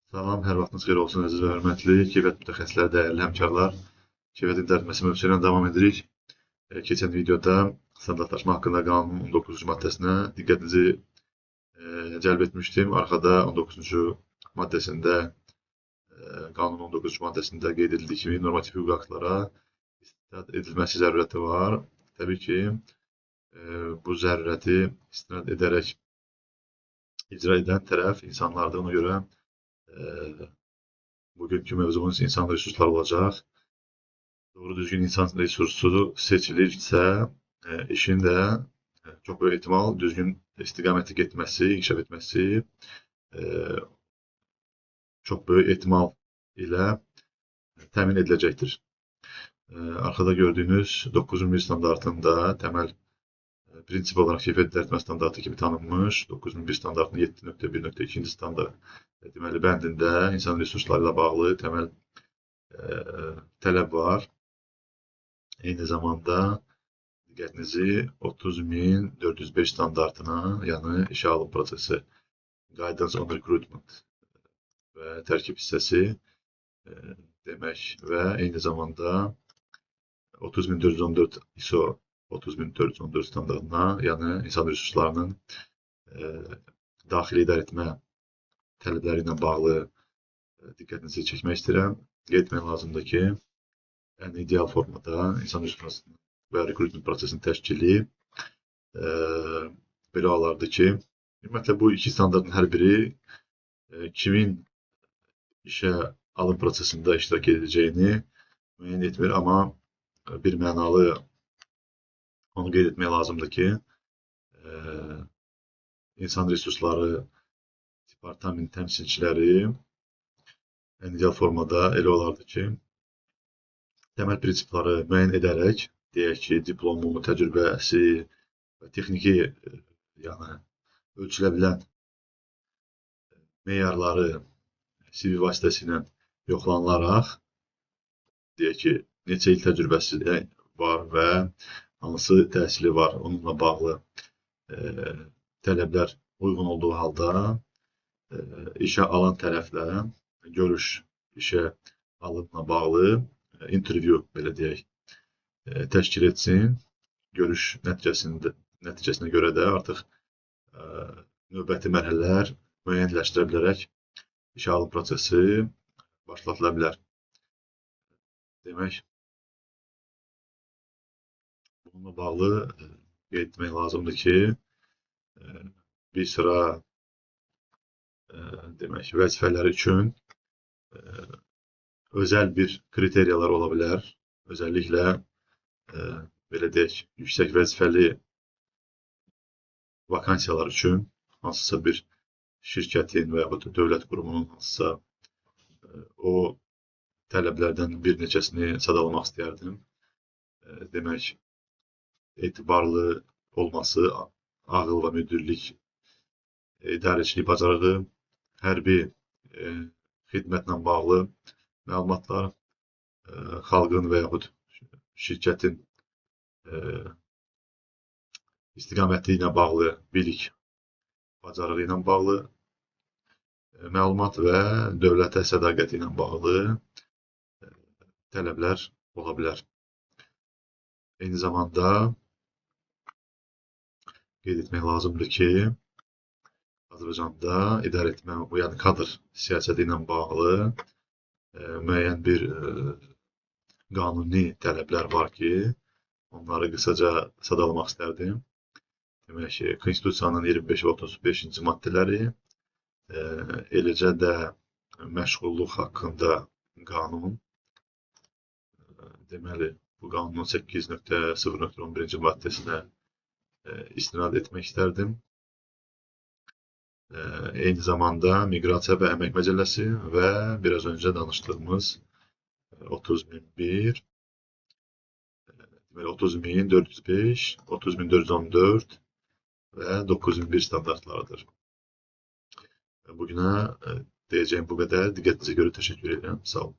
Salam, hər vaxtınız xeyir olsun, əziz və hörmətli keyfiyyət mütəxəssisləri, dəyərli həmkarlar. Keyfiyyət idarə mövzusu ilə davam edirik. Keçən videoda standartlaşma haqqında qanunun 19-cu maddəsinə diqqətinizi cəlb etmişdim. Arxada 19-cu maddəsində, qanunun 19-cu maddəsində qeyd edildiyi kimi normativ hüquqi aktlara istinad edilməsi zərurəti var. Təbii ki, bu zərurəti istinad edərək icra edən tərəf insanlardır. Ona görə bugünkü mövzumuz insan resursları olacaq. Doğru düzgün insan resursu seçilirsə, işin də çox böyük ehtimal düzgün istiqamətə getməsi, inkişaf etməsi çox böyük ehtimal ilə təmin ediləcəkdir. Arxada gördüyünüz 9001 standartında təməl prinsip olaraq keyfiyyət idarə etmə standartı kimi tanınmış 9001 standartının 7.1.2-ci standart deməli bəndində insan resursları ilə bağlı təməl tələb var. Eyni zamanda diqqətinizi 30.405 standartına, yəni işə alım prosesi, Guidance on Recruitment və tərkib hissəsi demək və eyni zamanda 30.414 ISO 30.414 standartına, yəni insan resurslarının daxili idarə etmə tələbləri ilə bağlı diqqətinizi çəkmək istəyirəm. Qeyd etmək lazımdır ki, ən ideal formada insan resurslarının və rekrutment prosesinin təşkili belə olardı ki, ümumiyyətlə bu iki standartın hər biri kimin işə alım prosesində iştirak edəcəyini müəyyən etmir, amma bir mənalı onu qeyd etmək lazımdır ki, insan resursları departament təmsilçiləri ən ideal formada elə olardı ki, təməl prinsipləri müəyyən edərək, deyək ki, diplomu, təcrübəsi və texniki, yəni ölçülə bilən meyarları CV vasitəsilə yoxlanılaraq, deyək ki, neçə il təcrübəsi var və hansı təhsili var, onunla bağlı tələblər uyğun olduğu halda işə alan tərəflə görüş, işə alımla bağlı intervyu, belə deyək, təşkil etsin. Görüş nəticəsinə görə də artıq növbəti mərhələlər müəyyənləşdirə bilərək işə alım prosesi başlatıla bilər. Demək, bununla bağlı qeyd etmək lazımdır ki, bir sıra demək, vəzifələr üçün özəl bir kriteriyalar ola bilər. Özəlliklə, belə deyək, yüksək vəzifəli vakansiyalar üçün hansısa bir şirkətin və yaxud dövlət qurumunun hansısa o tələblərdən bir neçəsini sadalamaq istəyərdim. Demək, etibarlı olması, ağıl və müdürlük, idarəçilik bacarığı, hərbi xidmətlə bağlı məlumatlar, xalqın və yaxud şirkətin istiqaməti ilə bağlı bilik, bacarığı ilə bağlı məlumat və dövlətə sədaqəti ilə bağlı tələblər ola bilər. Eyni zamanda qeyd etmək lazımdır ki, Azərbaycanda idarə etmə, yəni kadr siyasəti ilə bağlı müəyyən bir qanuni tələblər var ki, onları qısaca sadalamaq istərdim. Demək ki, Konstitusiyanın 25 və 35-ci maddələri, eləcə də məşğulluq haqqında qanun, deməli, bu qanunun 8.0.11-ci maddəsinə istinad etmək istərdim. Eyni zamanda Miqrasiya və Əmək Məcəlləsi və biraz öncə danışdığımız 30.001, deməli 30.405, 30.414 və 9001 standartlarıdır. Bugünə deyəcəyim bu qədər. Diqqətinizə görə təşəkkür edirəm. Sağ olun.